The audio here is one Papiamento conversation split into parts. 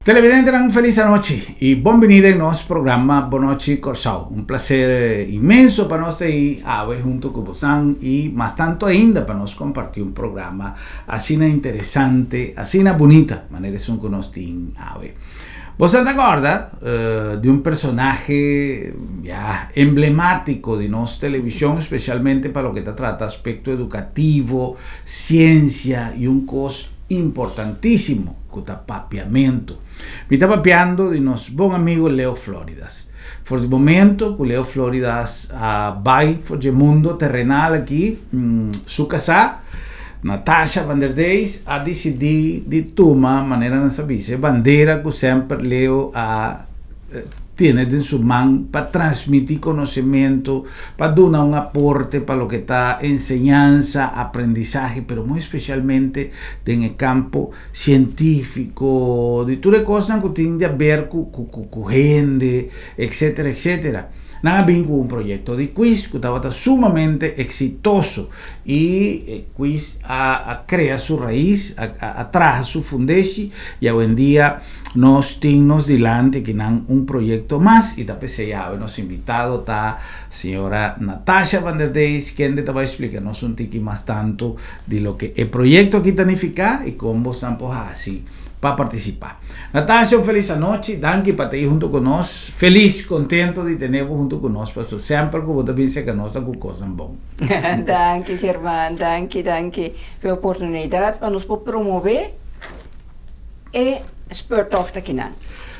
Televidentenan felis anochi y bon bini den nos programa Bon Nochi Corsou. Un placer inmenso pa nos ta ahi awe hunto cu bosan y mas tanto ainda pa nos comparti un programa asina interesante, asina bunita manera esun cu nos tin awe. Bosan ta corda di un personahe ya emblematico di nos television specialmente pa loke ta trata aspecto educativo, ciencia y un cos importantísimo ku ta papiamentu. Mi ta papiando di nos bon amigo Leo Floridas. For di momento ku Leo Floridas a bai for dje mundo terrenal aki, su kasá, Natasha van der Dijs, a disidí di tuma, manera nan sa bisa, e bandera ku semper Leo a tene den su man pa transmití konosementu, pa duna un aporte pa loke ta enseñansa, aprendisahe, pero muy especialmente den e kampo sientífiko, di tur e kosnan ku tin di haber ku ku hende, etcetera, etcetera. Nan a bin ku un proyekto di quiz ku tabata sumamente eksitoso i e quiz a a krea su rais, a a traha su fundeshi i awendia Nos tin nos dilanti kinan un proyecto mas y ta p'esey awe nos invitado ta señora Natasha van der Dijs kende ta bay splica nos un tiki mas tanto di loke e proyecto aki ta nifica y con bosnan por haci pa participa. Natasha un feliz anochi, danki pa ta ahi hunto cu nos, feliz, contento di tene bo hunto cu nos paso semper cu bo ta bin cerca nos ta cu cosnan bon. Danki German, danki, danki p'e oportunidad pa nos por promove. E speurtocht akinan.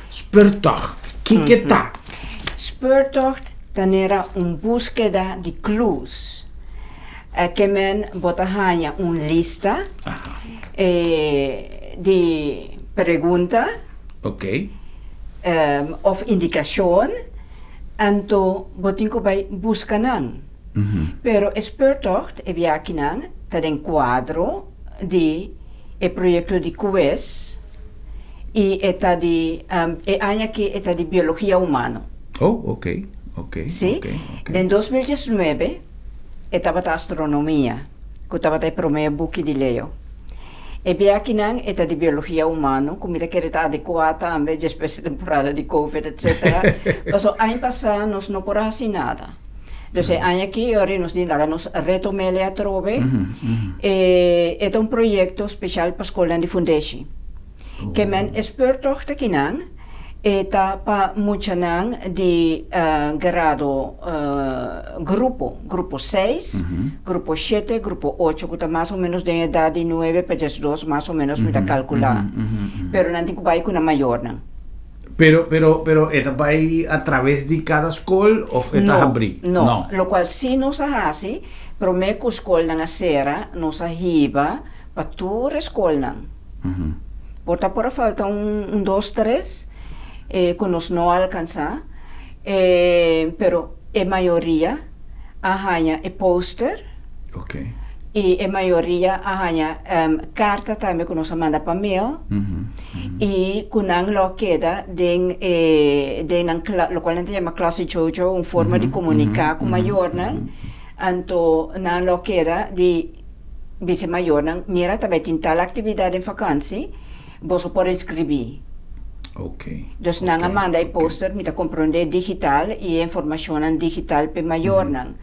Speurtocht, kiko ta? Speurtocht ta nera un búskeda di clues. Ke men bo ta haña un lista di pregunta òf indikashon, anto bo tin ku bai buska nan. Pero e speurtocht e biakinan ta den kuadro di e proyekto di kues i e ta di e aña aki e ta di biologia humano. Oh, ok, ok, Sí. ok, ok. Den 2019 e tabata astronomia, ku tabata e promé buki di Leo. E biakinan e ta di biologia humano, ku mi ta kere ta adekuá tambe despues di temporada di covid etcetera, pasobra aña pasá nos no por a hasi nada. Dus e aña aki ora nos di laga nos retom'el atrobe. E e ta un proyekto speshal pa skolnan di fundeshi. Ke men e speurtocht akinan e ta pa muchanan di grado grupo, grupo seis, grupo shete, grupo ocho ku ta mas o menos den edat di nuebe pa diesdos mas o menos mi ta kalkulá. Pero nan tin ku bai ku nan mayornan. Pero, pero, pero e ta bai a traves di kada skol of e ta habrí? No, no. Lokual sí nos a hasi, promé ku skolnan a sera, nos a hiba pa tur e skolnan. Por ta por a falta un, un dos, tres ku nos no a alkansá, pero e mayoria a haña e poster. I e mayoria a haña karta tambe ku nos a manda pa mail i ku nan lo a keda den e den nan lokual nan ta yama klase jojo, un forma di komuniká ku mayornan. Anto nan lo a keda di bisa e mayornan, mira ta bai tin tal aktividat den fakansi, boso por inskribí. Dus nan a manda e poster, mi ta komprondé digital i e informashonnan digital p'e mayornan.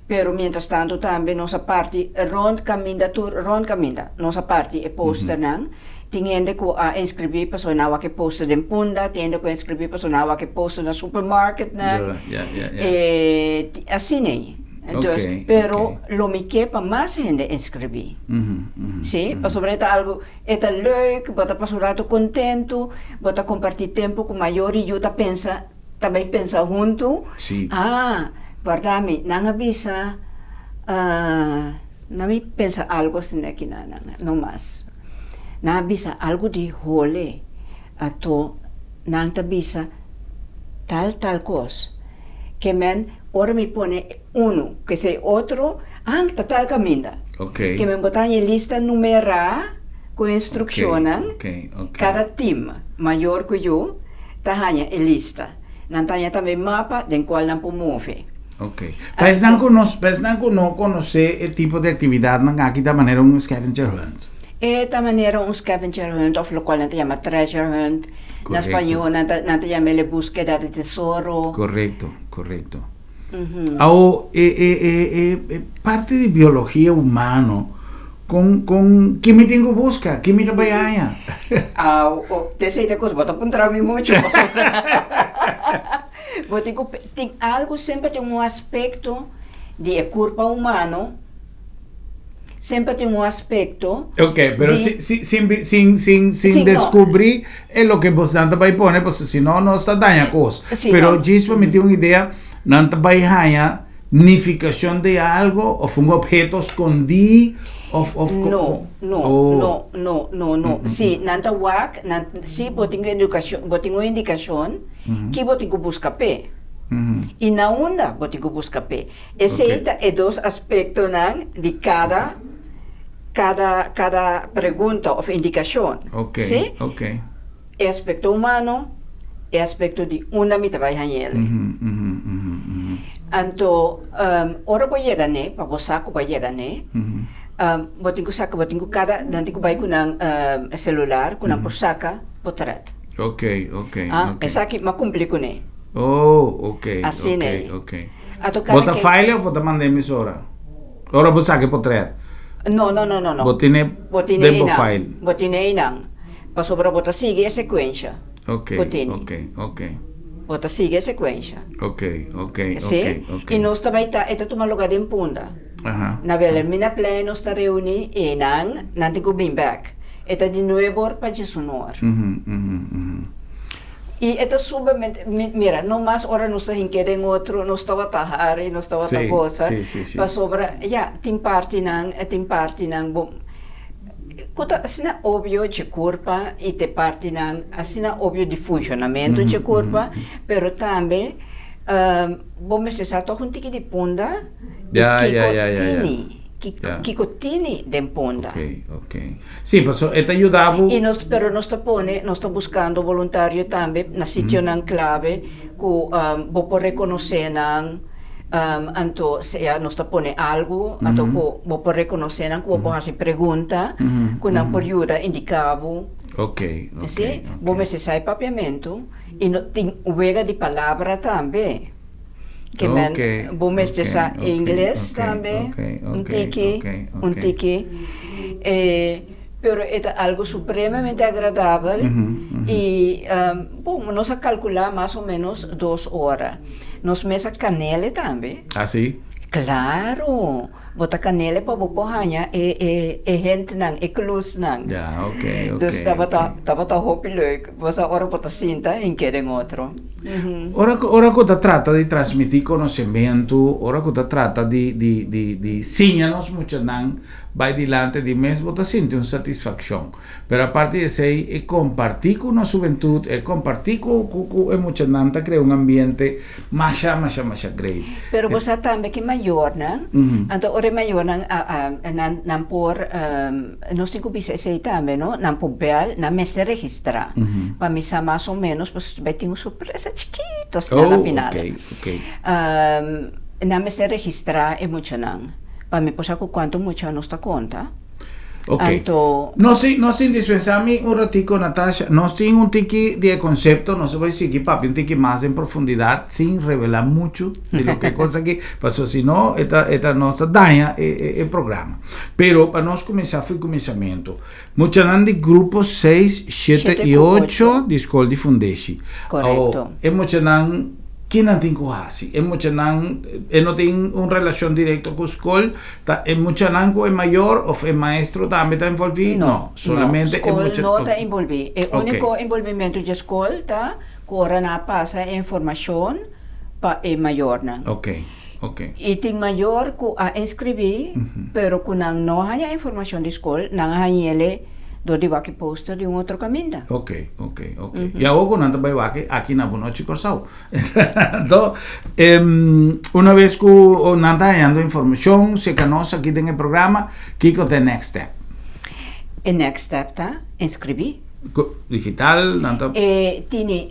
Pero mientras tanto tambe nos a parti rond caminda tur rond caminda nos a parti e posternan. Tin hende cu a inscribi pasobra nan a wak e poster den Punda, tin hende cu a inscribi pasobra nan a wak e poster na supermarketnan. E asina ei. Dus, pero lo mi ke pa mas hende inscribi. Si, pasobra e ta algo, e ta leuk, bo ta pasa un rato contento, bo ta comparti tempo cu mayor y yu ta pensa. Ta bay pensa huntu. Sí. Ah, guarda mi, nan a bisa, ah, nan mi pensa algo asina aki na nan, no mas. Nan a bisa algo di hole, ato nan ta bisa tal tal cos. Ke men ora mi pone unu ke esei otro, ah, ta tal caminda. Ok. Ke men bo ta haña e lista numerá ku instrukshonnan. Ok, ok, ok. Kada tim, mayor ku yu, ta haña e lista. Nan ta haña tambe mapa den kual nan por move. Ok. Pa esnan ku no, pa esnan ku no konosé e tipo di aktividatnan aki ta manera un scavenger hunt. E ta manera un scavenger hunt of locual nan ta yama treasure hunt. Na spañó nan ta nan ta yam'e búskeda di tesoro. Correcto, correcto. Awo e e e e e parti di biologia humano con con ki mi tin cu busca? Ki mi ta bay haña? Awo t'esei ta cos bo ta puntra mi mucho pasobra bo tin cu tin algo semper tin un aspecto di e curpa humano. Semper tin un aspecto. Ok, pero di, si, sin, sin, sin, sin descubrí e loke bosnan ta bai pone, pasobra si no, nos ta daña cos. Sí, pero no. Djis pa mi tin un idea, nan ta bai haña nificacion di algo of un obheto scondí of of No, no, oh. no, no, no, no. Sí, nan ta wak, nan, sí bo tin educacion, bo tin un indicacion ki bo tin cu busca p'e. I na unda bo tin cu busca p'e. Esei ta e dos aspektonan di kada kada kada pregunta òf indikashon. Sí? E aspekto humano, e aspekto di unda mi ta bai hañ'el. Anto ora bo yega n'e, pa bo sa ku bo a yega n'e, bo tin ku saka, bo tin ku kada, nan tin ku bai ku nan selular ku nan por saka potrèt. Esaki mi a kumpli kuné. Asina ei. Ato cada Bo ta file of bo ta manda emisora? Ora bo saki potret? No, no, no, no, no. Bo tene Bo tene den bo einan. file? Bo tene einan. Pasobra bo ta sigui e sekuensha Ok, ku tene. ok, ok. Bo ta sigui e sekuensha. Ok, ok, Sí? ok, ok. I nos ta bai ta, e ta tuma luga den Punda. Aha. Na Wilhelminaplein nos ta reuni einan, nan tin ku bin bek. E ta di nuebe or pa diesun or. Mhm, mhm, mhm. I e ta sumamente, mira, no mas ora nos ta hink'é den otro, nos tabata hari, nos tabata gosa, pasobra, ya, tin partinan, tin partinan bo, ku ta asina obvio dje kurpa i te partinan asina obvio di funshonamentu dje kurpa, pero tambe bo mester sa tòg un tiki di punda i kiko tini. Kiko tini den punda. Ok, ok. Sí, paso e ta yuda bo. I nos, pero nos ta pone, nos ta buskando boluntario tambe na sitionan klave ku bo por rekonosé nan, anto sea nos ta pone algu, anto ku bo por rekonosé nan, ku bo por hasi pregunta, ku nan por yuda indiká bo. Ok, ok. Sí, bo mester sa e papiamentu i no tin wega di palabra tambe. Ke men bo mester sa ingles tambe un tiki, un tiki. Pero e ta algo supremamente agradabel i bon nos a kalkulá mas o menos dos ora. Nos mes a kanele tambe. Ah si? Klaro! Bo ta kanele pa bo por haña e e e hintnan, e klusnan. Ya, ok, ok. Dus tabata tabata hopi leuk. Bo sa ora bo ta sinta en keda en otro. Ora ku ora ku ta trata di transmití konosementu, ora ku ta trata di di di di siña nos muchanan bai dilanti di mes bo ta sinti un satisfakshon. Pero aparte di esei e kompartí ku nos hubentut, e kompartí ku ku ku e muchanan ta krea un ambiente masha masha masha great. Pero bo sa tambe ki mayornan, anto ora e mayornan a a nan nan por nos tin ku bisa esei tambe no, nan por bèl, nan mester registrá pa mi sa mas o ménos pasobra bai tin un sorpresa chikito asina na final. Oh, ok, ok. Nan mester registrá e muchanan pa mi por sa ku kuantu mucha nos ta konta. Ok. Anto. Nos tin, nos tin, dispensá mi un ratico, Natasha. Nos tin un tiki di e concepto, nos a bai sigui papia un tiki mas en profundidad, sin revelá mucho di loke cos aki, pasobra si no, e ta, e ta, nos ta daña e, e, e programa. Pero pa nos cuminsá fo'i cuminsamentu, muchanan di grupo seis, shete Shete i ku ocho ocho. di skol di Fundeshi. Correcto. Awo, e muchanan, ki nan tin ku hasi? E muchanan, e no tin un relacion directo ku skol, Ta e muchanan ku e mayor of e maestro tambe ta envolví? No, No, solamente no. e Skol mucha. no ta envolví. E Ok. úniko envolvimentu dje skol ta ku ora nan a pasa e informashon pa e mayornan. Ok, ok. I tin mayor ku a inskribí, pero ku nan no haña informashon di skol, nan a hañ'el dor di wak e poster di un otro kaminda. Ok, ok, ok. I awor ku nan ta bai wak aki na Bonochi Kòrsou. Anto, una vez ku nan ta hañando informashon serka nos aki den e programa, kiko ta e next step? E next step ta inskribí. Digital, nan ta. E tini,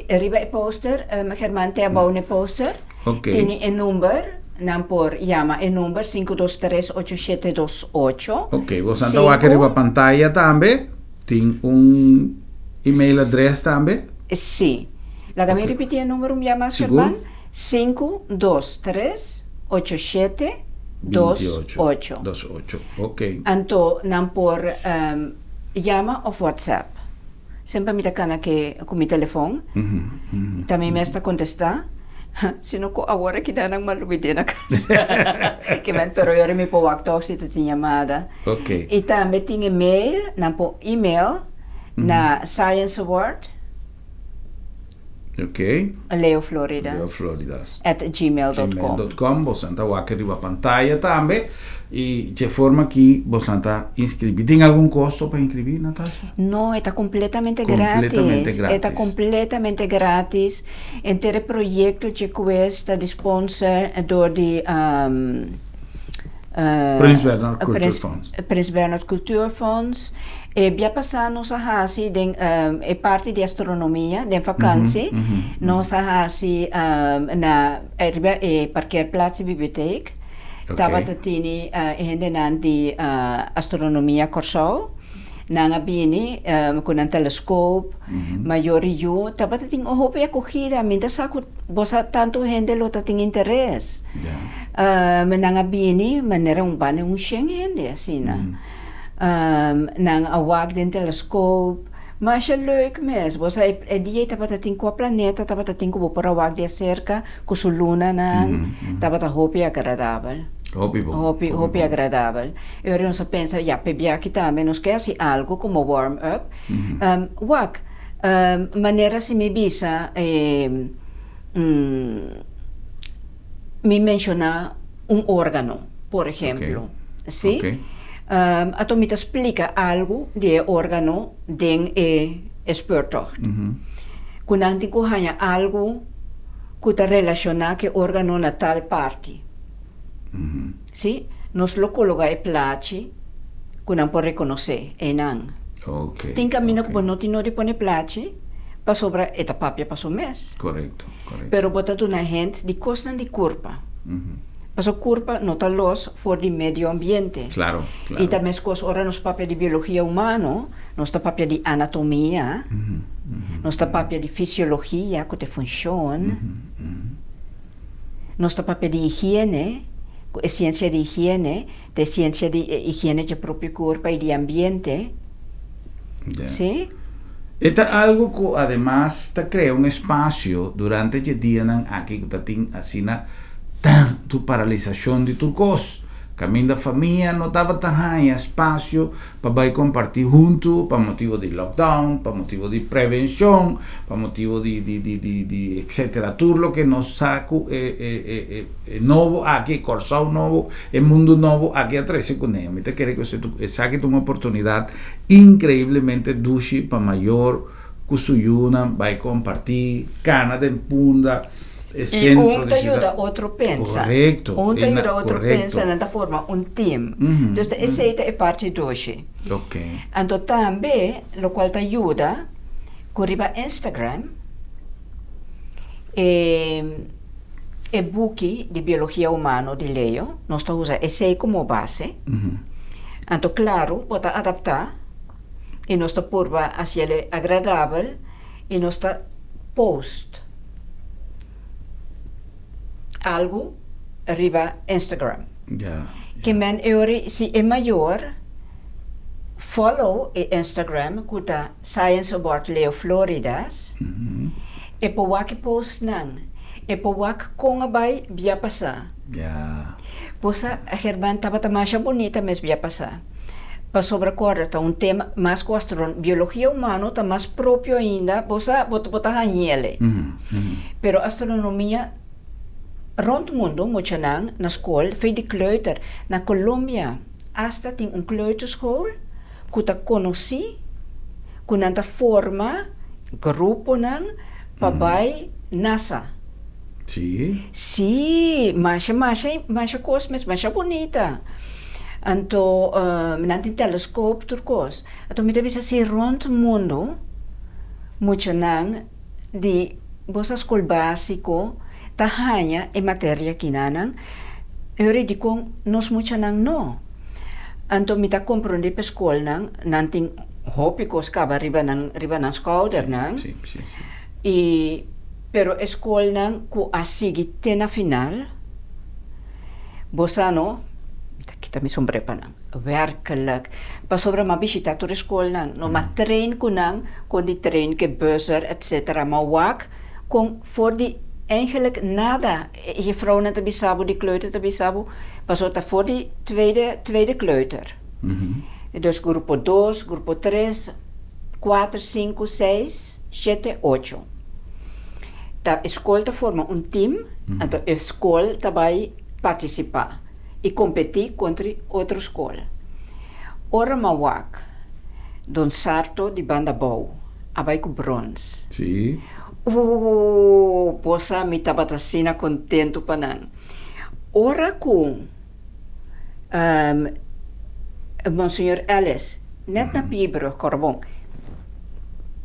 riba e poster, German te abou na e poster, Ok. tini e number. Nan por yama e number 523 8728. Ok, bo ta wak riba pantaya tambe. Tin un email address tambe. Si. Laga mi ripití e number un bia mas, Sigur. German. 523 8728. 28. Ok. Anto nan por yama òf WhatsApp. Semper mi ta kana ku mi telefòn. Tambe mi ta kontestá. Sino ku awor aki nan m'a lubid'é na kas. Ke men, pero awor mi por wak tòg si ta tin yamada. I tambe tin email, nan por email na Science Award. Leo Floridas. Leo Floridas. @gmail.com. Gmail.com. Bo ta wak riba pantaya tambe. I di forma ku bo ta inskribí. Tin algun kosto pa inskribí, Natasha? No, ta kompletamente gratis. Kompletamente gratis. Ta kompletamente gratis. Henter proyekto di quiz ta di sponsor dor di Prins Bernhard Cultuurfonds. Prins Bernhard Cultuurfonds. E bia pasá nos a hasi den e parti di astronomia, den vakantie. Nos a hasi na riba e parkeerplaats bibliotheek. Tabata tini hendenan di astronomia Kòrsou. Nan a bini ku nan teleskop, mayor i yu. Tabata tin un hopi akogida. Mi ta sa ku bo sa tantu hende lo ta tin interes. Nan a bini manera un banda un shen hende asina. Nan a wak den teleskop. Masha leuk mes. Bo sa e dia ei tabata tin kua planeta tabata tin ku bo por a wak di aserka ku su lunanan. Tabata hopi agradabel. Hopi bon. Hopi, hopi agradabel. I ora nos a pensa, ya, p'e biaha tambe nos ke hasi algu komo warm up. Wak, manera si mi bisa mi menshoná un órgano, por ehemplo. Si? Anto mi ta splika algu di e órgano den e speurtocht. Ku nan tin ku haña algu ku ta relashoná ku e órgano na tal parti. Si? Nos lo kologá e plachi ku nan por rekonosé einan. Tin kaminda ku bo no tin nodi pone plachi pasobra e ta papia pa su mes. Korekto, korekto. Pero bo ta duna hent di kosnan di kurpa. Pasobra kurpa no ta los for di medio ambiente. Klaro, klaro. I ta meskos ora nos papia di biologia humano, nos ta papia di anatomia, nos ta papia di fisiologia ku ta e funshon. Nos ta papia di higiene, ku e siensia di higiene ta e siensia di e higiene dje propio kurpa i di ambiente. Sí? E ta algu ku ademas ta krea un espasio durante dje dianan aki ku ta tin asina tantu paralisashon di tur kos. Kaminda famia no tabata haña spasio pa bai kompartí huntu pa motibu di lockdown, pa motibu di prevenshon, pa motibu di di di di di etcetera. Tur loke nos sa ku e e e e e nobo aki, e Kòrsou nobo, e mundu nobo aki a trese kuné. Mi ta kere ku esaki ta un oportunidat inkreiblemente dushi pa mayor ku su yunan bai kompartí, kana den Punda. E I sentro un di ta siudat. yuda otro pensa. Korekto. Un ta E na yuda otro korekto. pensa, nan ta forma un team. Dus ta esei ta e parti dushi. Ok. Anto tambe lokual ta yuda ku riba Instagram e e buki di biologia humano di Leo, nos ta usa esei komo base. Anto klaru bo ta adaptá i nos ta purba hasiel agradabel i nos ta post algu riba Instagram. Ke men e ora si e mayor follow e Instagram ku ta Science Award Leo Floridas, e por wak e postnan, e por wak kon a bai bia pasá. Bo sa, German, tabata masha bunita mes bia pasá. Pasobra kòrda ta un tema mas ku astron biologia humano ta mas propio ainda, bo sa, bo bo ta hañ'el. Pero astronomia rònt mundu muchanan na skol fe di kleuter na Colombia asta tin un kleuterschool ku ta konosí ku nan ta forma gruponan pa bai NASA. Sí. Sí, masha masha masha kos mes, masha bunita. Anto nan tin telescoop tur kos. Anto mi ta bisa si rond mundo muchanan di bo sa skol básiko. ta haña e materia kinanan, ora dikon nos muchanan no. Anto mi ta komprondé pa skolnan, nan tin hopi kos kaba riba nan skoudernan. Si, si, si. I pero e skolnan ku a sigui te na final, bo sa no, mi ta kita mi sombré pa nan. Werkelijk. Pasobra m'a bishitá tur skolnan, no m'a train ku nan, kon di train ku buzzer, etc. M'a wak kon for di eigenlijk nada. Juffrouwnan ta bisa bo, di kleuter ta bisa bo, pasobra ta for di tweede kleuter. Dus grupo 2, grupo 3, 4, 5, 6, 7, 8. Ta skol ta forma un team, anto e skol ta bai partisipá i kompetí kontra otro skol. Ora m'a wak, Don Sarto di Banda Bou, a bai ku brons. Bo sa mi tabata asina kontentu pa nan. Ora ku Monseñor Ellis, net na Piebrug, Korbon,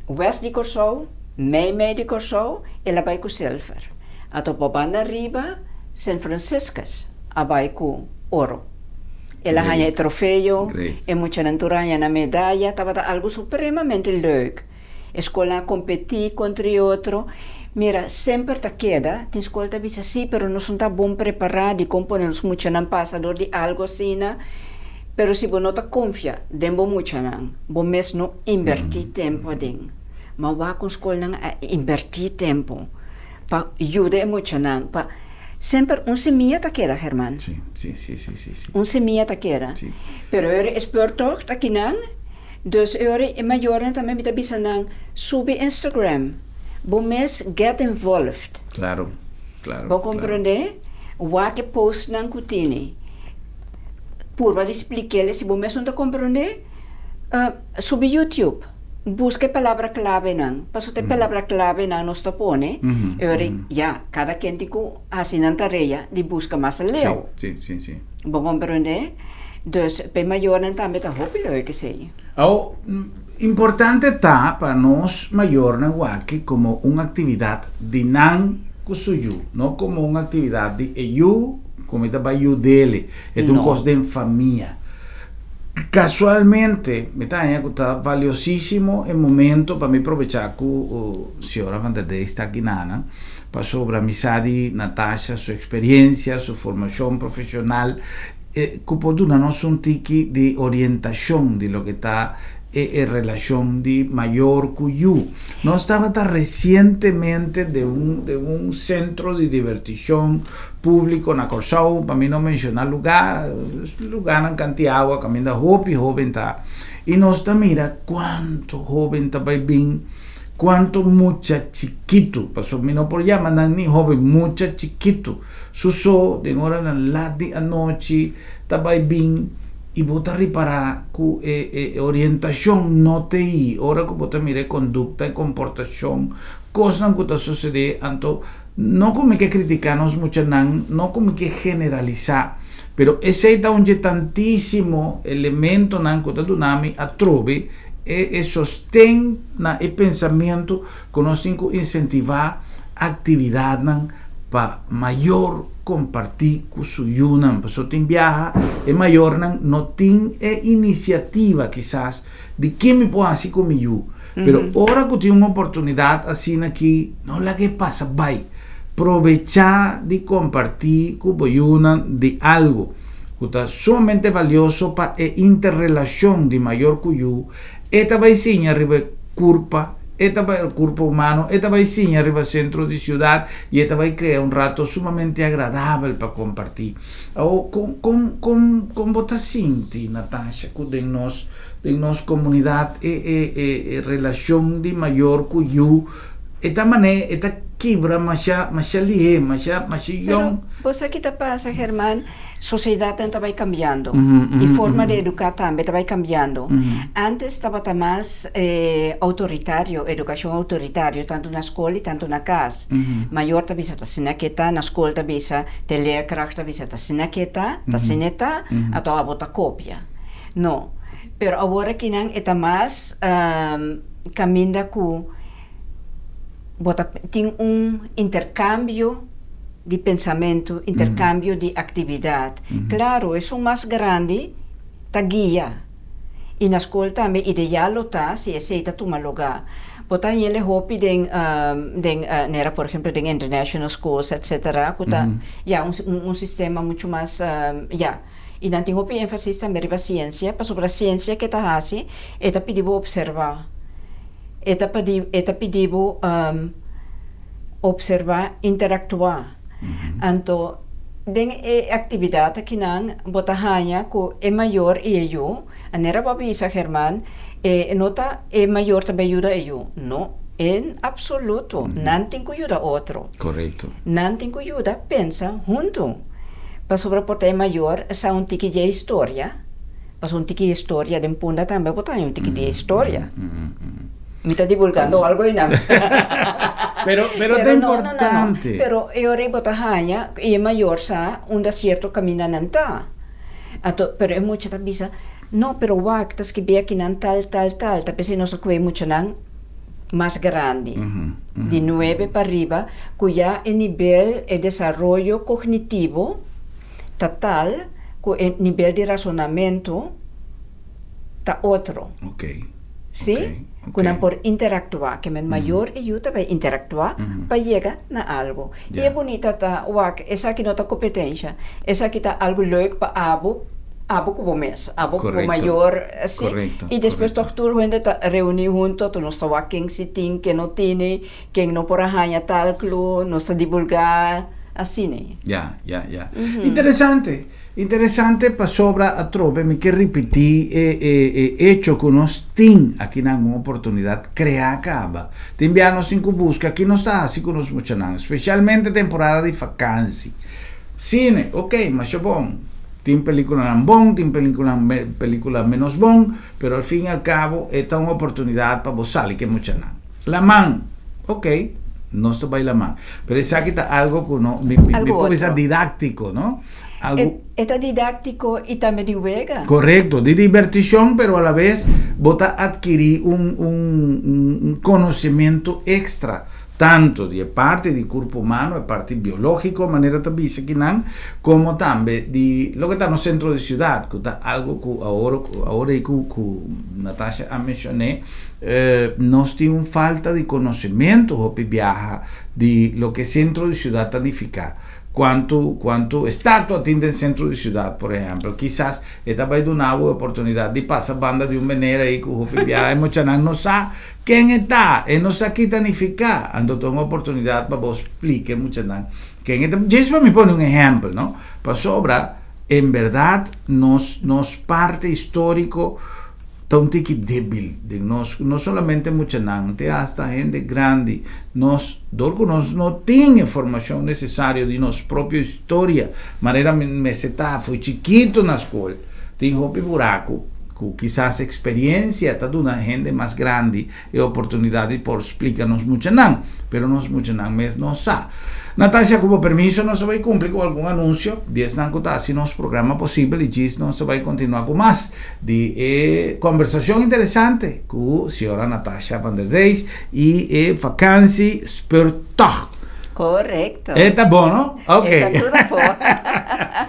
west di Kòrsou, mei mei di Kòrsou, el a bai ku silver. Anto pa banda riba, Sint Franciscus a bai ku oro. El a haña e trofeo, e muchanan tur a haña nan medaya, tabata algu supremamente leuk. E skolnan a kompetí kontra e otro. Mira, semper ta keda, tin skol ta bisa sí, pero nos no ta bon prepará dikon pone nos muchanan pasa dor di algu asina. Pero si bo no ta konfia den bo muchanan, bo mes no inbertí tempu aden. Ma wak kon skolnan a inbertí tempu pa yuda e muchanan pa semper un semia ta keda, Herman. Un semia ta keda. Pero ora e speurtocht akinan, dus ora e mayornan tambe mi ta bisa nan subi Instagram, bo mes get involved. Claro. Bo komprondé? Wak e postnan ku tini. Purba di splik'é si bo mes no ta komprondé, subi YouTube, buska e palabra klavenan, pasobra e palabra klavenan nos ta pone, e ora ya, kada ken tin ku hasi nan tarea di buska mas leu. Bo komprondé? Dus pa e mayornan tambe ta hopi leuk esei. Awo, importante ta pa nos mayornan wak komo un aktividat di nan ku su yu, no komo un aktividat di e yu ku mi ta bai yud'é. E ta un No. kos den famia. Kasualmente, mi ta haña ku ta valiosísimo e momento pa mi probechá ku señora Van der Dijs ta akinan, pasobra mi sa di Natasha su eksperensia, su formashon profeshonal, ku por duna nos un tiki di orientashon di loke ta e relashon di mayor ku yu. Nos tabata resientemente den un sentro di divertishon públiko na Kòrsou, pa mi no menshoná lugá, lugánan kant'i awa kaminda hopi hóben ta, i nos ta mira kuantu hóben ta bai bin, kuantu mucha chikitu, pasobra mi no por yama nan ni hóben, mucha chikitu, su so den oranan lat di anochi ta bai bin i bo ta ripará ku e orientashon no ta ei, ora ku bo ta mira e kondukta, e komportashon, kosnan ku ta susedé, anto no ku mi ke kritiká nos muchanan, no ku mi ke generalisá, pero esei ta un dje tantísimo elementonan ku ta duna mi atrobe e sosten na e pensamentu ku nos tin ku insentivá aktividatnan pa mayor kompartí ku su yunan. Pasobra tin biaha e mayornan no tin e inisiativa kisas di ke mi por hasi ku mi yu. Pero ora ku tin un oportunidat asina aki, no laga e pasa bai. Probechá di kompartí ku bo yunan di algu ku ta sumamente valioso pa e interrelashon di mayor ku yu. E ta bai siña riba e kurpa, e ta bai kurpa humano, e ta bai siña riba sentro di siudat i e ta bai krea un rato sumamente agradabel pa kompartí. Awor, kon bo ta sinti, Natasha, ku den nos komunidat e relashon di mayor ku yu e ta manera e ta kibra masha masha lihé, masha masha yòn? Pero bo sa ki ta pasa, Herman? Sosiedatnan ta bai kambiando i forma di eduká tambe ta bai kambiando. Antes tabata mas outoritario, edukashon outoritario, tantu na skol i tantu na kas. Mayor ta bisa ta asina ke ta, na skol ta bisa, te leerkracht ta bisa ta asina ke ta, ta asina e ta, anto abo ta kopia. No, pero awor akinan e ta mas kaminda ku bo ta tin un interkambio. di pensamentu, interkambio di aktividat. Klaro, esun mas grandi ta guia. I na skol tambe ideal lo ta si esei ta tuma lugá. Bo ta hende hopi den den nera por ehempel den international schools etcetera ku ta ya un un sistema muchu mas ya. I nan tin hopi énfasis tambe riba siensia pasobra siensia ke ta hasi e ta pidi bo opservá. E ta pidi e ta pidi bo Observá, interaktuá. Anto, den e aktividat akinan bo ta haña ku e mayor i e yu, manera bo a bisa German, e no ta e mayor ta bai yuda e yu. No, en absoluto. Nan tin ku yuda otro. Korekto. Nan tin ku yuda pensa huntu. Pasobra por ta e mayor sa un tiki dje historia, pasobra un tiki historia den Punda tambe bo ta haña un tiki di historia. Mi ta divulgando algo einan. Pero, pero ta importante. No, no, no. Pero e ora ei bo ta haña i e mayor sa unda sierto kamindanan ta. Anto, pero e mucha ta bisa, No, pero wak, ta skibí akinan tal, tal, tal. Ta p'esei nos a kohe muchanan mas grandi, di nuebe pa riba, ku ya e nivel, e desaroyo kognitivo ta tal ku e nivel di rasonamentu ta otro. Sí? Ku nan por interaktuá. Ke men mayor i yu ta bai interaktuá pa yega na algu. I e bunita ta, wak, esaki no ta kompetensha. Esaki ta algu leuk pa abo, abo ku bo mes, abo ku bo mayor, sí. I despues tòg tur hende ta reuní hunto, tur nos ta wak ken si tin, ken no tini, ken no por a haña tal klu, nos ta divulgá, asina. Ya, ya, ya. Interesante. Interesante pasobra atrobe mi ke ripití e e e echo ku nos tin akinan un oportunidat kreá kaba. Tin bia nos tin ku buska ki nos ta hasi ku nos muchanan, spesialmente temporada di fakansi. Sine, ok, masha bon. Tin pelikulanan bon, tin pelikulanan pelikula menos bon, pero al fin i al kabo e ta un oportunidat pa bo sali ku e muchanan. Laman, ok, nos ta bai laman. Pero esaki ta algo ku no mi mi por bisa didáktiko, no? Algo. E ta didáktiko i tambe di wega. Korekto, di dibertishon, pero alabes bo ta atkirí un un un konosementu ekstra, tantu di e parti di kurpo humano, e parti biológiko, manera ta bisa kinan, komo tambe di loke ta nos sentro di siudat, ku ta algo ku awor awor ei ku ku Natasha a menshoné, nos tin un falta di konosementu hopi biaha di loke sentro di siudat ta nifiká. Kuantu kuantu estatua tin den sentro di siudat, por ehèmpel. Kisas e ta bai duna bo e oportunidat di pasa banda di un manera ei ku hopi biaha e muchanan no sa ken e ta, e no sa ki ta nifiká. Anto ta un oportunidat pa bo splika e muchanan ken e ta. Djis pa mi pone un ehèmpel, no? Pasobra en bèrdat nos nos parti históriko ta un tiki debil den nos, no solamente muchanan, te hasta hende grandi, nos, dor ku nos no tin e formashon nesesario di nos propio historia, manera mi mester ta fo'i chikitu na skol, tin hopi buraku ku kisas eksperiensia ta duna hende mas grandi e oportunidat di por splika nos muchanan, pero nos muchanan mes no sa. Natasha, ku bo permiso nos ta bai kumpli ku algun anunsio di esnan ku ta hasi nos programa posibel i djis nos ta bai kontinuá ku mas di e kombersashon interesante ku señora Natasha van der Dijs i e vakansi speurtocht. Korekto. E ta bon, no? Ok. E ta tur afó.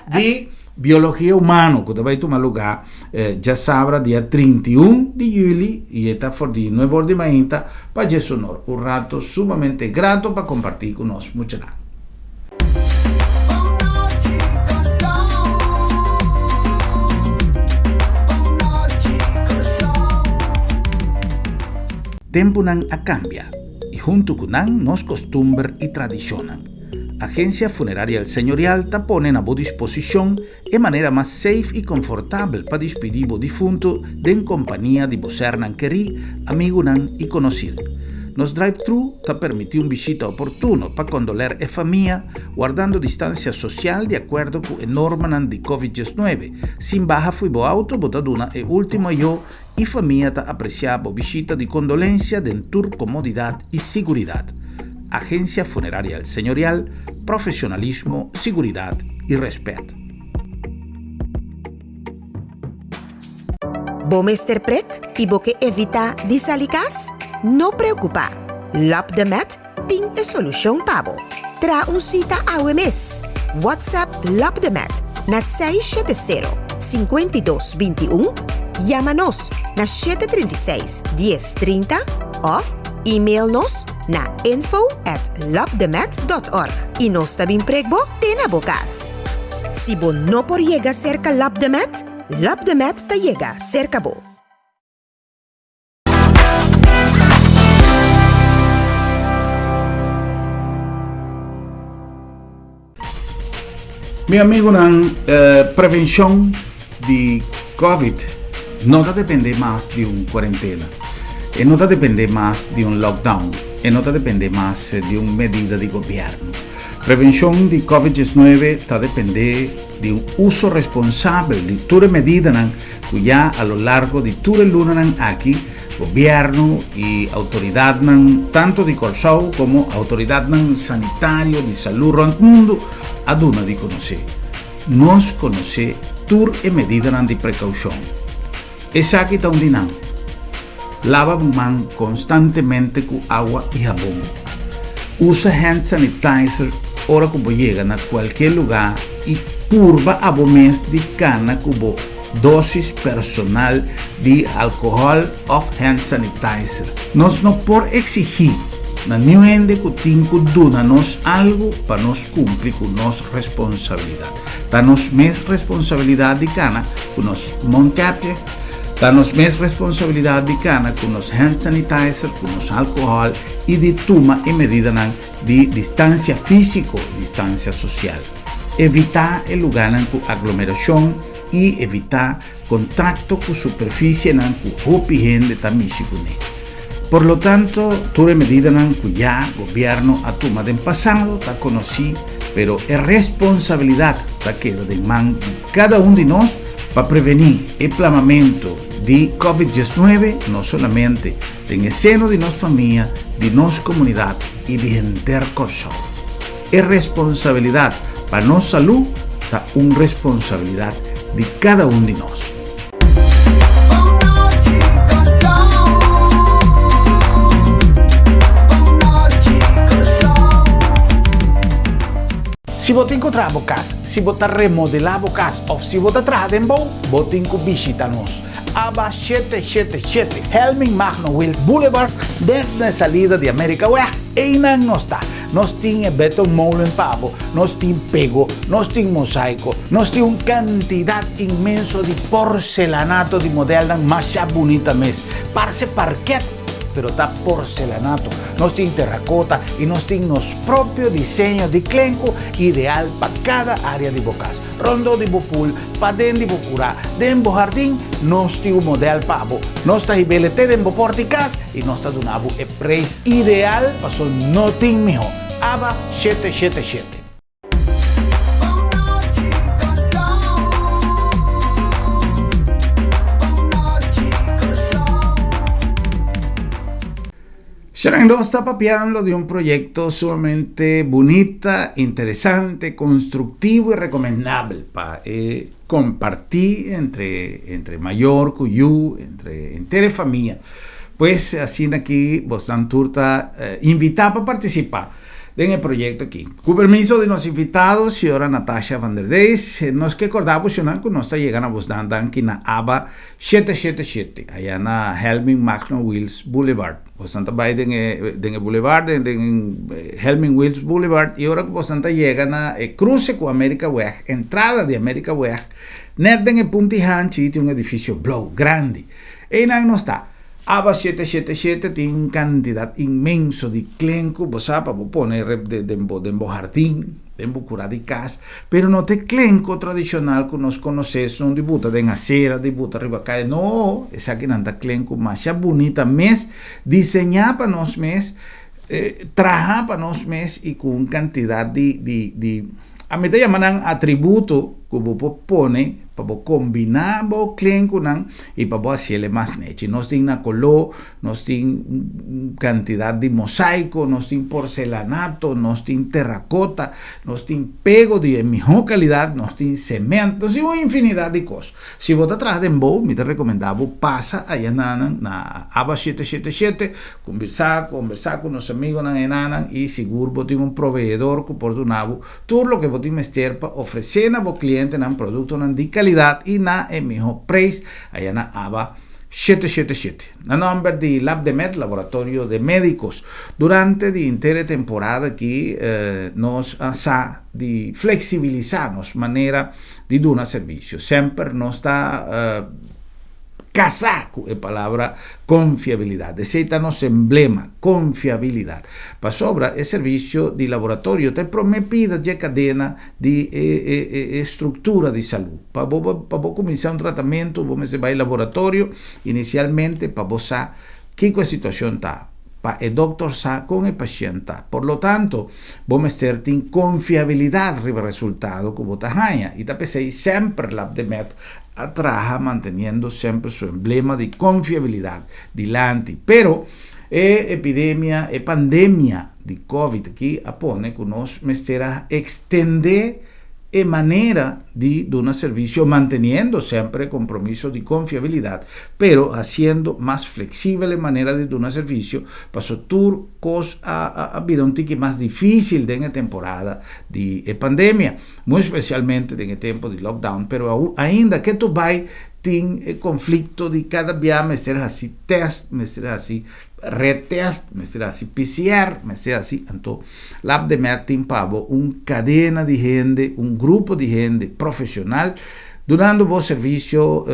Di Biologia Humano ku ta bai tuma lugá djasabra dia 31 di yüli i e ta for di nuebe or di mainta pa djesunor. Un rato sumamente grato pa kompartí ku nos muchanan. Tempunan a kambia i huntu ku nan nos kostumber i tradishonnan. Agencia Funeraria El Señorial ta pone na bo disposicion e manera mas safe y confortabel pa dispidi bo difunto den compania di bo sernan kerí, amigunan y conocir. Nos drive-thru ta permiti un bishita oportuno pa condoler e famia, wardando distancia social di acuerdo cu e normanan di Covid 19. Sin baha fui bo auto bo ta duna e ultimo ayo y famia ta aprecia bo bishita di condolencia den tur comodidad y siguridad. Agencia Funeraria El Señorial, profesionalismo, siguridad y respet. Bo mester prek i bo ke evitá di sali kas? No preokupá! Lap de Met tin e solushon pa bo. Traha un sita awe mes. WhatsApp Lopdemet na 670 52 21, yama nos na 736 10 30 òf email nos na info at lopdemet.org i nos ta bin prek bo te na bo kas. Si bo no por yega serka Lopdemet, Lopdemet ta yega serka bo. Mi amigunan, prevenshon di Covid no ta depende mas di un kuarentena, e no ta depende mas di un lockdown, e no ta depende mas di un medida di gobièrnu. Prevenshon di Covid diesnuebe ta depende di un uso responsabel di tur e medidanan ku ya a lo largo di tur e lunanan aki Gobièrnu i outoridatnan tantu di Kòrsou komo outoridatnan sanitario di salú rònt mundu a duna di konosé. Nos konosé tur e medidanan di prekoushon. Esaki ta un di nan, Laba bo man konstantemente ku awa i habon. Usa hand sanitizer ora ku bo yega na kualke lugá i purba abo mes di kana ku bo Dosis personal di alcohol of hand sanitizer. Nos no por exigi na niun hende cu tin cu duna nos algo pa nos cumpli cu nos responsabilidad. Ta nos mes responsabilidad di cana cu nos mondkapje, ta nos mes responsabilidad di cana cu nos hand sanitizer, cu nos alcohol y di tuma e medidanan di distancia fisico, distancia social. Evita e lugarnan cu aglomeracion i evitá kontakto ku superfisienan ku hopi hende ta mishi kuné. Por lo tanto, tur e medidanan ku ya gobièrnu a tuma den pasado ta konosí, pero e responsabilidat ta keda den man di kada un di nos pa prevení e plamamentu di Covid diesnuebe no solamente den e seno di nos famia, di nos komunidat i di henter Kòrsou. E responsabilidat pa nos salú ta un responsabilidat di kada un di nos. Si bo tin ku traha bo kas, si bo ta remodelá bo kas òf si bo ta traha den bou, bo tin ku bishita nos. Aba shete shete shete, Helming Magno Wiels Boulevard, den e salida di Amerikaweg, einan nos ta. Nos tin e betonmolen pa bo, nos tin pego, nos tin mosaico, nos tin un cantidad inmenso di porcelanato di modelnan masha bunita mes. Parce parket, pero ta porcelanato. Nos tin terracota y nos tin nos propio diseño di klenku ideal pa cada area di bo cas. Rondó di bo pool, paden di bo kurá, den bo hardin, nos tin un model pa bo. Nos ta hib'el te den bo port di kas i nos ta duna bo e preis ideal paso no tin mihó. Aba shete shete shete. Sharon nos ta papiando di un proyecto sumamente bunita, interesante, constructivo y recomendabel pa e comparti entre entre mayor cu yu, entre henter e famia. Pues asina aki bosnan tur ta invita pa participa den e proyecto aki. Cu permiso di nos invitado, señora Natasha van der Dijs, nos ke corda bosonan cu nos ta yega na bosnan danki na aba Shete shete shete, aya na Helming Magno Wiels Boulevard. Bosan ta bai den e den e boulevard, den den Helming Wiels Boulevard, i ora ku bosan ta yega na e kruse ku Amerikaweg, entrada di Amerikaweg, nèt den e punti hanchi tin un edifisio blou, grandi. Einan nos ta. Aba shete shete shete tin un kantidat inmenso di klenku, bo sa, pa bo pone den bo den bo hardin. Den bo kura di kas, pero no ta e klenko tradishonal ku nos konosé, esun di buta den asera, di buta riba kaya. No, esakinan ta klenko masha bunita mes, diseñá pa nos mes, traha pa nos mes i ku un kantidat di, di, di, ami ta yama nan atributo. ku bo por pone pa bo kombiná bo klenkunan i pa bo hasiel e mas nechi. Nos tin na koló, nos tin kantidat di mosaiko, nos tin porcelanato, nos tin terrakota, nos tin pego di e mihó kalidat, nos tin sement, nos tin un infinidat di kos. Si bo ta traha den bou, mi ta rekomendá bo pasa aya nanan na Aba shete shete shete, kombersá, kombersá ku nos amigonan e nanan i sigur bo tin un proveedor ku por duna bo tur loke bo tin mester pa ofresé na bo klientenan produktonan di kalidat i na e mihó preis aya na Aba shete shete shete. Na nòmber di Labdemed, Laboratorio de Médicos, durante di henter e temporada aki nos a sa di fleksibilisá nos manera di duna servisio. Semper nos ta kasá ku e palabra konfiabilidat. Esei ta nos emblema, konfiabilidat. Pasobra e servisio di laboratorio ta e promé pida dje kadena di e e struktura di salú. Pa bo pa bo kuminsá un tratamentu bo mester bai laboratorio inisialmente pa bo sa kiko e situashon ta, pa e dòkter sa kon e pashènt ta. Por lo tanto, bo mester tin konfiabilidat riba resultado ku bo ta haña i ta p'esei semper Labdemed a traha manteniendo semper su emblema di konfiabilidat dilanti. Pero e epidemia, e pandemia di Covid aki a pone ku nos mester a ekstendé e manera di duna servisio manteniendo semper e kompromiso di konfiabilidat, pero hasiendo mas fleksibel e manera di duna servisio paso tur kos a a bira un tiki mas difísil den e temporada di e pandemia. Muy especialmente den e tempo di lockdown, pero ainda ke tur bai tin e conflicto di cada bia mester haci test, mester haci retest, mester haci PCR, mester haci, anto Labdemed tin pa bo un cadena di hende, un grupo di hende profesional dunando bo servicio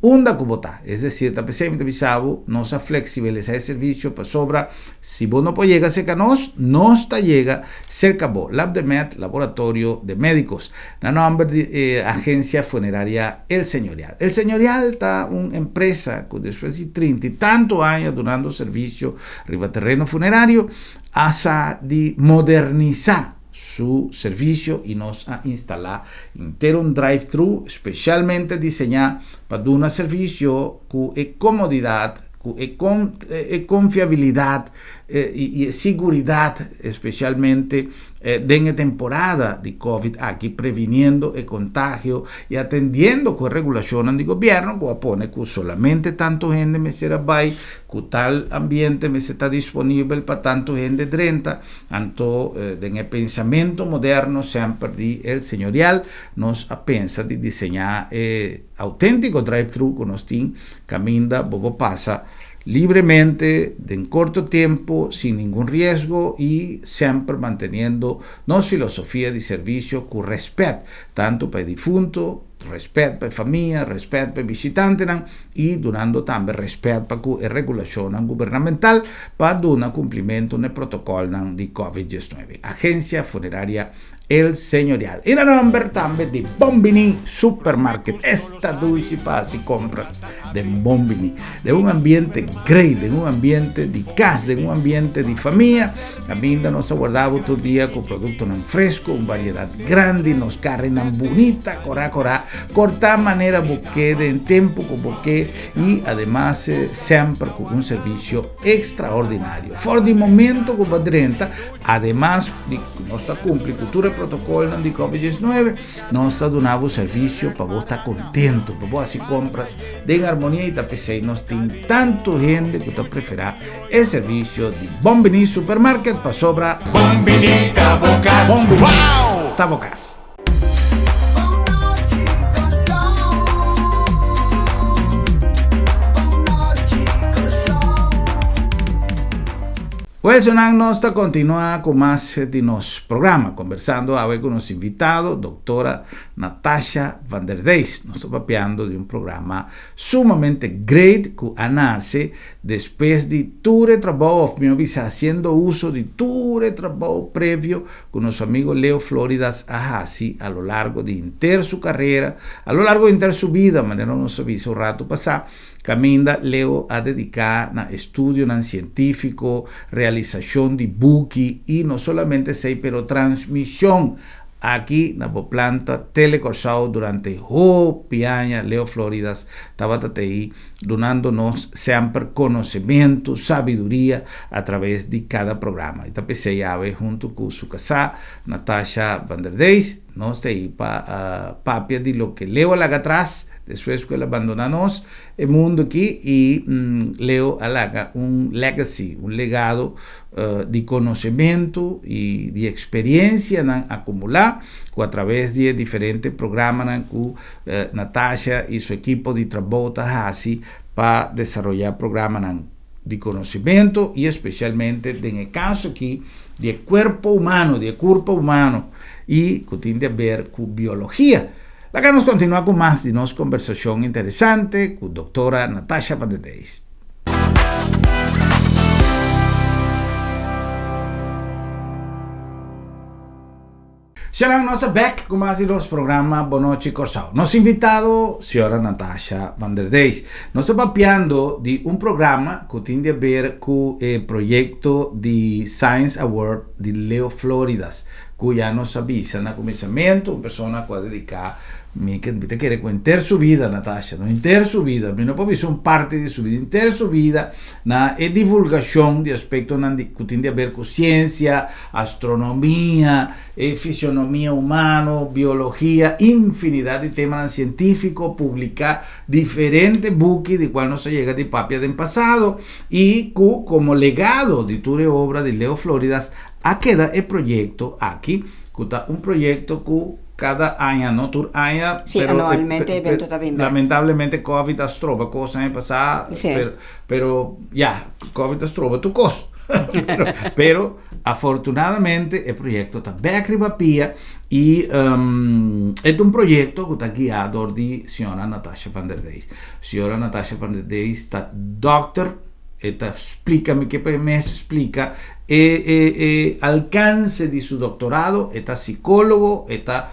unda cu bo ta, es decir ta pesey mi ta bisa bo nos a flexibilisa e servicio pasobra Si bo no por yega serka nos, nos ta yega serka bo. Labdemed, Laboratorio de Médicos, na nòmber di e agensia funeraria El Señorial. El Señorial ta un empresa ku despues di trinta i tantu aña dunando servisio riba tereno funerario, a sa di modernisá su servisio i nos a instalá henter un drive-thru spesialmente diseñá pa duna servisio ku e komodidat, ku e e konfiabilidat i e siguridat espesialmente den e temporada di covid aki previniendo e kontagio i atendiendo ku e regulashonnan di gobièrnu ku a pone ku solamente tantu hende mester a bai ku tal ambiente mester ta disponibel pa tantu hende drenta anto den e pensamentu moderno semper di El Señorial nos a pensa di diseñá e auténtiko drive-thru ku nos tin Caminda bo por pasa libremente den corto tempo sin ningun riesgo y semper manteniendo nos filosofia di servicio cu respet tanto pa e difunto, respet pa e famia, respet pa e bishitantenan y dunando tambe respet pa cu e regulacionnan gubernamental pa duna cumplimento na e protocolnan di Covid diesnuebe. Agencia Funeraria El Señorial. Y na nomber tambe di Bombini Supermarket. Esta dushi pa haci compras den Bombini. Den un ambiente great, den un ambiente di cas, den un ambiente di famia. Caminda nos ta guarda bo tur dia cu productonan fresco, un variedad grandi, nos carrinan bunita, cora cora, corta manera bo ke, den tempo cu bo ke y ademas semper cu un servicio extraordinario. For di momento cu bo drenta, Ademas di ku nos ta kumpli ku tur e protokolnan di Covid diesnuebe, nos ta duna bo servisio pa bo ta kontentu, pa bo hasi kompras den armonia i ta p'esei nos tin tantu hende ku ta preferá e servisio di Bon Bini Supermarket pasobra Bon Bini ta bo kas. Bon Bini ta bo kas. Welsonan nos ta continua cu mas di nos programa, conversando awe cu nos invitado, Doctora Natasha van der Dijs. Nos ta papiando di un programa sumamente great cu a nace despues di tur e trabou, of mihor bisa haciendo uso di tur e trabou previo cu nos amigo Leo Floridas a haci a lo largo di henter su carera, a lo largo di henter su bida, manera nos a bisa un rato pasa, caminda Leo a dedica na estudionan cientifico, realisacion di buki y no solamente esey pero transmision. Aki na bo planta Tele Kòrsou durante hopi aña Leo Floridas tabata t'ei dunando nos semper konosementu, sabiduria a traves di kada programa. I ta p'esei awe huntu ku su kasá Natasha van der Dijs nos t'ei pa papia di loke Leo a laga atras despues ku el a bandona nos e mundu aki i Leo a laga un legacy, un legado di konosementu i di eksperiencianan akumulá ku a traves di e diferente programanan ku Natasha i su ekipo di trabou ta hasi pa desaroyá programanan di konosementu i espesialmente den e kaso aki di e kuerpo humano, di e kurpa humano i ku tin di aber ku biologia. Laga nos kontinuá ku mas di nos kombersashon interesante ku Doktora Natasha van der Dijs. Shanan nos a bek ku mas di nos programa Bon Nochi Kòrsou. Nos invitado señora Natasha van der Dijs. Nos ta papiando di un programa ku tin di aber ku e proyekto di Science Award di Leo Floridas ku ya nos a bisa na kuminsamentu un persona ku a dediká Mi ke mi ta kere ku henter su bida, Natasha, no henter su bida, mi no por bisa un parti di su bida, henter su bida na e divulgashon di aspektonan di ku tin di aber ku siensia, astronomia, e fisionomia humano, biologia, infinidat di temanan sientífiko, publiká diferente buki di kual nos a yega di papia den pasado i ku komo legado di tur e obra di Leo Floridas a keda e proyekto aki ku ta un proyekto ku Kada aña, no tur aña, Sí, pero anualmente e evento ta bin bek. Lamentablemente Covid a stroba kos aña pasá, Sí. pero, pero ya, Covid a stroba tur kos. Pero, pero afortunadamente e proyekto ta bek riba pia i um, e ta un proyekto ku ta guiá dor di señora Natasha van der Dijs. Señora Natasha van der Dijs ta dòkter, e ta splika mi ke pa e mes splika E e e alkanse di su doktorado, e ta sikólogo, e ta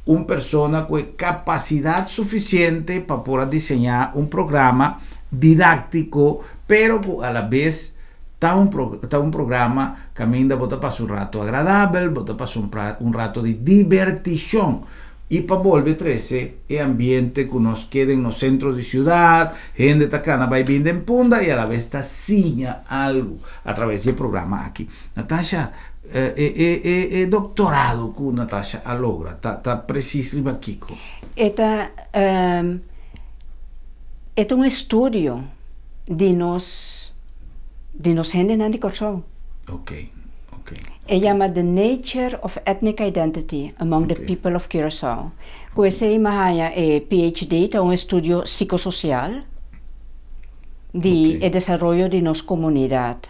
un persona ku e kapasidat sufisiente pa por a diseñá un programa didáktiko, pero ku alabes ta un ta un programa kaminda bo ta pasa un rato agradabel, bo ta pasa un un rato di dibertishon. I pa bolbe trese e ambiente ku nos ke den nos sentro di siudat, hende ta kana bai bin den Punda i alabes ta siña algu a traves di e programa aki. Natasha, e e e e doktorado ku Natasha a logra ta ta presis riba kiko? E ta e ta un estudio di nos di nos hendenan di Kòrsou. Oké, oké. E yama The Nature of Ethnic Identity Among the People of Curaçao. Ku esei mi a haña e PhD, ta un estudio sikososial di e desaroyo di nos komunidat.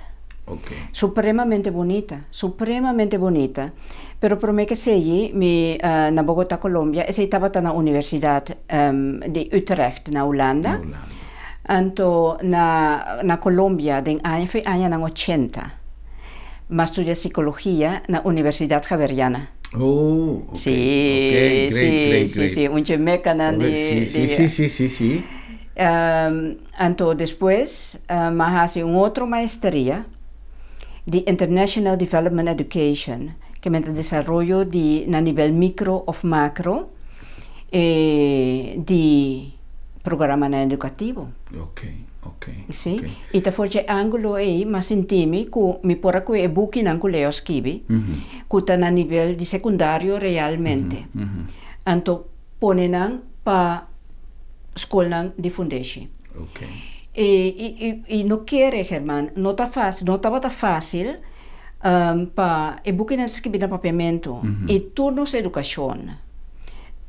Supremamente bunita, supremamente bunita. Pero promé ke esei mi na Bogotá, Colombia, esei tabata na Universidat di Utrecht na Hulanda. Anto na na Colombia den aña fin añanan ochenta. M'a studia psicologia na Universidad Javeriana. Oh, ok. Sí, Ok, great, sí, great, sí, great. sí, un dje mekanan di, Sí, sí, di sí, sí, sí, sí. Anto despues m'a hasi un otro maestria di International Development Education, ke men ta desaroyo di na nivel micro of macro di programanan edukativo. Ok, ok, Si, ok. i ta for dje ángulo ei m'a sinti mi ku mi por a kohe e bukinan ku Leo a skibi, ku ta na nivel di sekundario realmente. Anto pone nan pa skolnan di fundeshi. Ok. I, i, i, i no kere, German, no ta fásil, no tabata fásil pa e bukinan ta skibi na papiamentu i tur nos edukashon.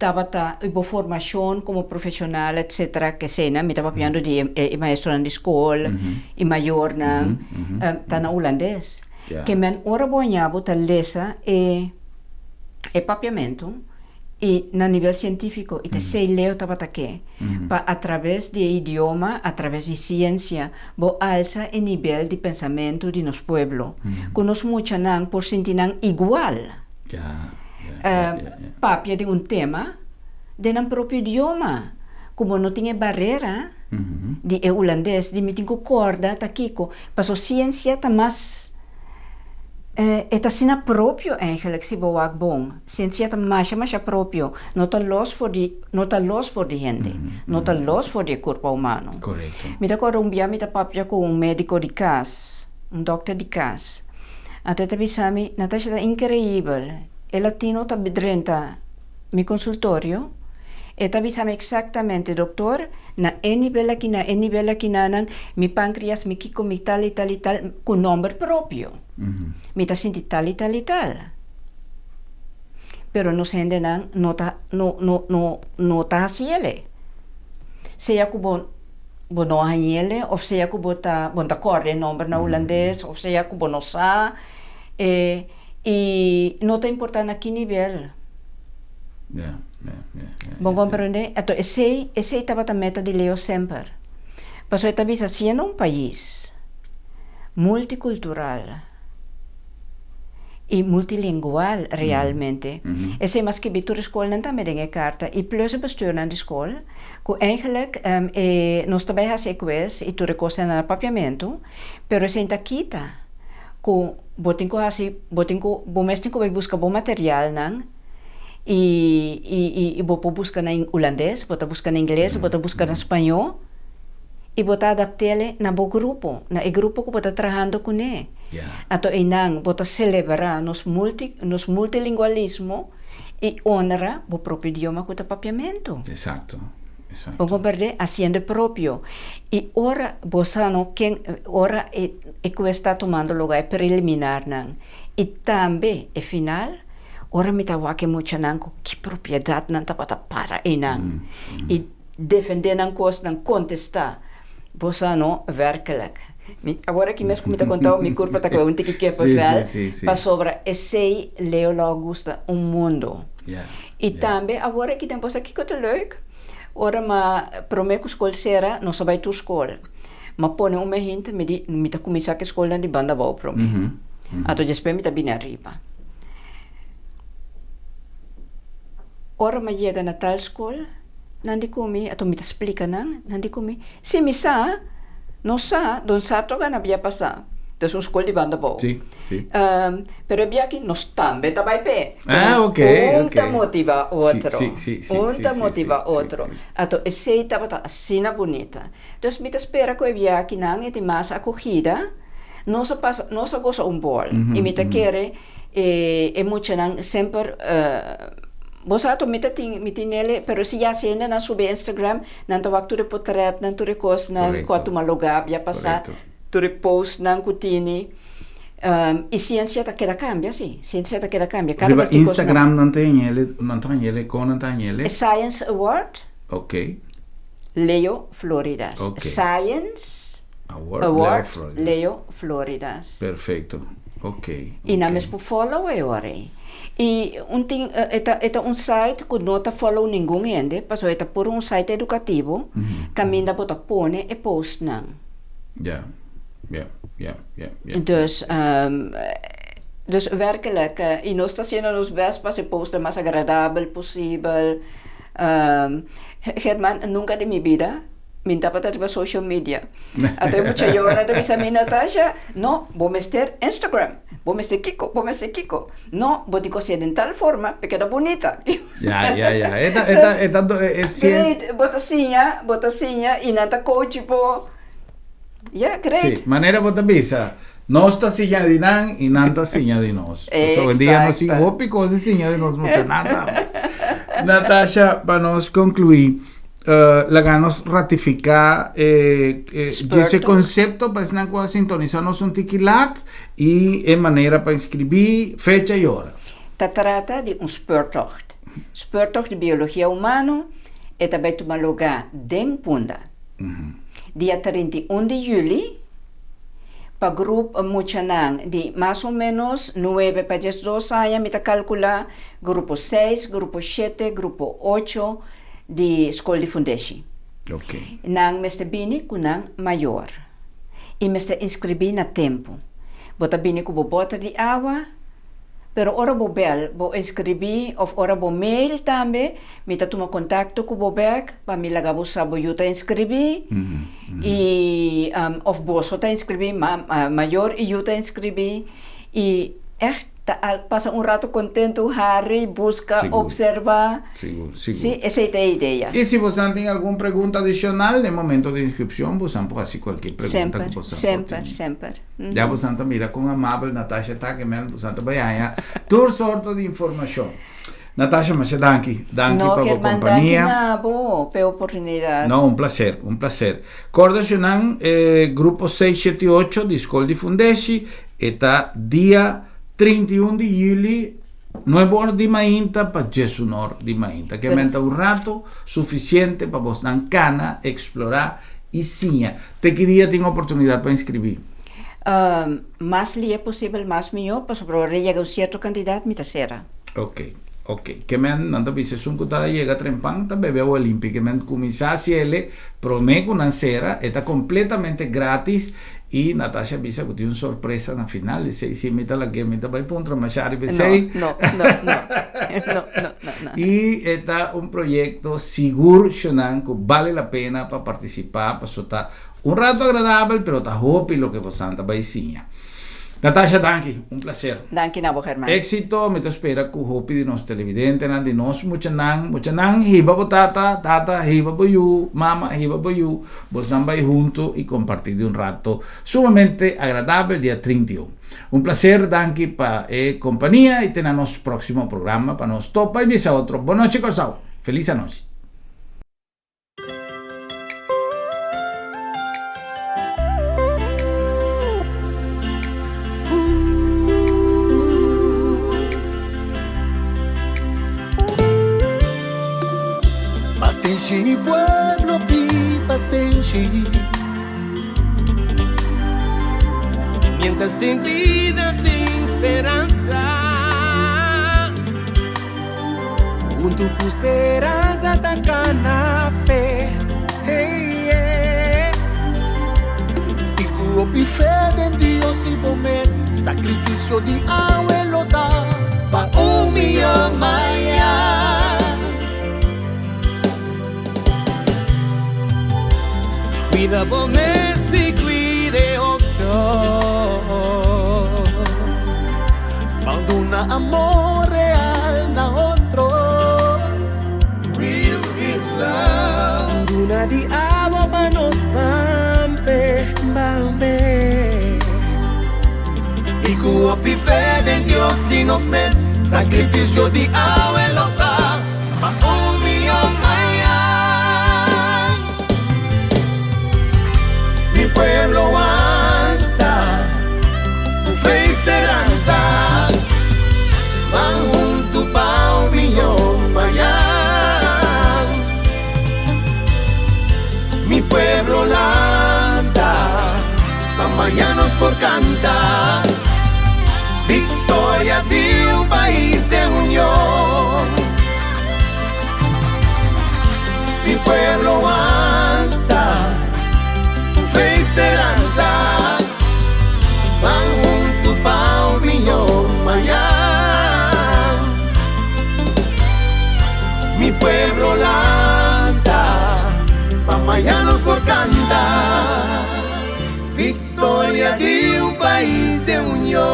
Tabata y bo formacion como profesional etcetera keseynan mi ta papiando di e maestronan di skol y mayornan ta na hulandes ke men ora bo haña bo ta lesa e e papiamento y na nivel cientifico y ta esey Leo tabata ke pa a traves di e idioma a traves di ciencia bo alsa e nivel di pensamento di nos pueblo ku nos muchanan por sinti nan igual. Papia di un tema den nan propio idioma, ku bo no tin e barera di e hulandes di mi tin ku kòrda ta kiko, paso siensia ta mas, E ta asina propio eigenlijk si bo wak bon. Siensia ta masha masha propio, no ta los for di no ta los for di hende, no ta los for di e kurpa humano. Mi ta kòrda un bia mi ta papia ku un médiko di kas, un dòkter di kas, anto e ta bisa mi, Natasha ta inkreibel, e latino ta drenta mi konsultorio, e ta bisa mi eksaktamente, doktor, na e nivel aki, na e nivel aki nanan, mi pankrias, mi kiko, mi tal i tal i tal, ku nòmber propio. Mi ta sinti tal i tal i tal. Pero nos hendenan no ta no no no no ta hasi ele. Sea ku bo bo no hañi ele òf sea ku bo ta bo no ta kòrda e nòmber na hulandes òf sea ku bo no sa e i no ta importá na ki nivel. Bo komprendé? Anto esei esei tabata meta di Leo semper. Pasobra e ta bisa siendo un pais multikultural i multilingual realmente, esei mas skibi tur e skolnan tambe den e karta i plus e bestuurnan di skol ku eigenlijk e nos ta bai hasi e quiz i tur e kosnan na papiamentu pero esei ta kita ku bo tin ku hasi bo tin ku bo mes tin ku bai buska bo materialnan i i bo por buska na hulandes, bo ta buska na ingles, bo ta buska na spañó i bo ta adapt'el na bo grupo, na e grupo ku bo ta trahando kuné. Anto einan bo ta selebrá nos multi nos multilingualismo i honra bo propio idioma ku ta papiamentu. Exacto, exacto. Bo comprende? Haciendo e propio. I ora bo sa no ken ora e e ku esta tumando lugar e preliminarnan i tambe e final, Ora mi ta wak e muchanan ku ki propiedat nan tabata para einan i defendé nan kosnan, kontestá, bo sa no, wèrkelijk. Mi, awor aki mes ku mi ta konta bo, mi kurpa ta kaba un tiki kippenvel, pasobra esei Leo lo a gusta un mundo. I tambe awor aki den bo sa kiko ta leuk? Ora ma promé ku skol sera, nos a bai tur skol. M'a pone un mehinta, mi di, mi ta kuminsá ku e skolnan di banda abou promé. Anto despues mi ta bini ariba. Ora m'a yega na tal skol, nan di ku mi, anto mi ta splika nan, nan di ku mi, Si mi sa, nos sa, don sa toga na bia pasá. Dus un skol di banda abou. Sí, sí. Pero e bia aki nos tambe ta bai p'e. Ah, ok, Un ok. ta motivá otro. Sí, sí, sí, Un sí, ta sí, motivá sí, sí, otro. sí. Anto esei tabata asina bunita. Dus mi ta spera ku e biakinan e tin mas akogida. Nos a pasa, nos a gosa un bòl i mi ta kere e e muchanan semper bo sa to mi ta tin mi tin nele pero si ya si hendenan subi Instagram nan ta wak tur e potrètnan tur e kosnan ku a tuma lugá bia pasá tur e postnan ku tini i siensia ta keda kambia si siensia ta keda kambia kada Riba bes tin kos nobo. Instagram nan ta hañ'ele nan ta hañ'ele kon nan ta hañ'ele? E Science Award. Ok. Leo Floridas. Ok. Science Award, Leo Award Floridas. Leo Floridas. Perfecto. Ok. I nan ok. mes por follow e ora ei. I un tin e ta e ta un site ku no ta follow ningun hende pasobra e ta puro un site edukativo kaminda bo ta pone e postnan. Ja. Ja, ja, ja, ja. Dus dus werkelijk i nos ta hasiendo nos best pa hasi e postnan mas agradabel posibel. German, nunca den mi bida mi tabata riba social media. Anto e mucha yora ta bisa mi, Natasha, no, bo mester Instagram, bo mester kiko, bo mester kiko. No, bo tin ku hasié den tal forma pa e keda bunita. Ya, ya, ya. E ta, e ta, e ta, e si es. Great, bo ta siña, bo ta siña i nan ta coach bo. Ya, great. Sí, manera bo ta bisa, nos ta siña di nan i nan ta siña di nos. Pasobra hoy dia nos tin hopi kos di siña di nos muchanan tambe. Natasha, pa nos konkluí, laga nos ratifiká e djis e konsepto pa esnan ku a sintonisá nos un tiki lat i e manera pa inskribí, fecha i ora. Ta trata di un speurtocht. Speurtocht di biologia humano, e ta bai tuma lugá den Punda. Dia 31 di juli pa grup muchanan di mas o menos nuebe pa diesdos aña mi ta kalkulá grupo seis, grupo shete, grupo ocho di skol di fundeshi. Nan mester bini ku nan mayor i mester inskribí na tempu. Bo ta bini ku bo bòter di awa, pero ora bo bèl bo inskribí òf ora bo mail tambe Mi ta tuma kontakto ku bo bèk pa mi laga bo sa bo yu ta inskribí i òf boso ta inskribí, mayor i yu ta inskribí. I ègt ta al pasa un rato kontentu, hari, buska, Sigur. opservá. Sigur, sigur. Sí, esei ta e idea. I si bosan tin algun pregunta adishonal den momento di inskripshon, bosan por hasi kualkier pregunta Semper, ku bosan por semper, tin. semper. Ya bosan ta mira kon amabel Natasha ta, ke men bosan ta bai haña tur sorto di informashon. Natasha, masha danki. Danki No, pa bo German, danki kompania. na bo p'e oportunidat. No, un placer, un placer. Korda shunan e grupo 678 di Skol di Fundeshi e ta dia 31 di juli nuebe or di mainta pa diesun or di mainta. Ke men ta un rato sufisiente pa bosnan kana, eksplorá i siña. Te ki dia tin oportunidat pa inskribí? Mas lia posibel mas mihó, pasobra ora yega un sierto kantidat mi ta sera. Ok, ok. Ke men nan ta bisa esun ku ta yega trempan ta bebe awa limpi. Ke men kuminsá hasi ele promé ku nan sera, e ta kompletamente gratis i Natasha a bisa ku tin un sorpresa na final. Esei si mi ta lag'é mi ta bai puntra masha riba esei. No, no, no, no, no, no, no. I e ta un proyekto sigur shonnan ku bale la pena pa partisipá paso ta Un rato agradabel pero ta hopi loke bosan ta bay siña. Natasha danki, un placer. Danki na bo German. Exito, mi ta spera cu hopi di nos televidentenan, di nos muchanan, muchanan hiba bo tata, tata hiba bo yu, mama hiba bo yu, bosan bay hunto y comparti di un rato sumamente agradabel dia 31. Un placer, danki pa e compania y te na nos proximo programa pa nos topa y bisa otro. Bonochi Corsou, feliz anochi. Pasenshi mi pueblo pi pasenshi. Mientras tin bida tin speransa. Huntu ku speransa ta gana fe. Hey, yeah. I ku hopi fe den Dios i bo mes, sakrifisio di awe lo ta pa un mihó mañan. Cuida bo mes i cuida e otro. Ban duna amor real na otro. Real, real love. Duna di awa pa nos bampe, bampe. I cu hopi fe den Dios i nos mes, sacrificio di awe lo ta. Pa un mion mañan. Mi pueblo wanta ku fe i speransa. Ban huntu pa un mion mañan. Mi pueblo lanta pa mañan nos por kanta. Victoria di un pais den union. Mi pueblo wanta cu fe y speransa. Ban hunto pa un miyor mañan. Mi pueblo lanta pa mañan nos por canta. Victoria di un pais den union.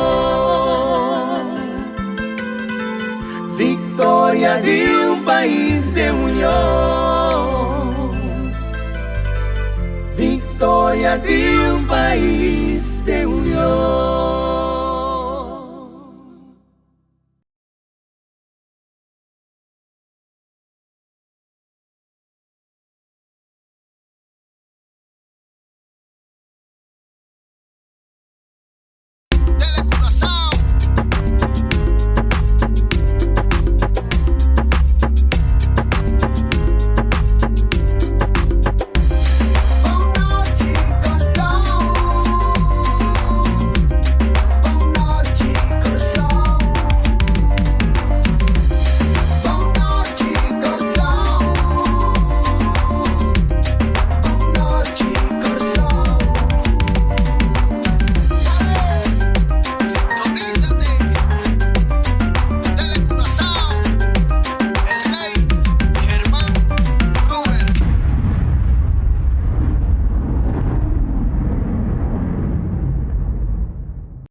Victoria di un pais den union. Victoria di un pais den union.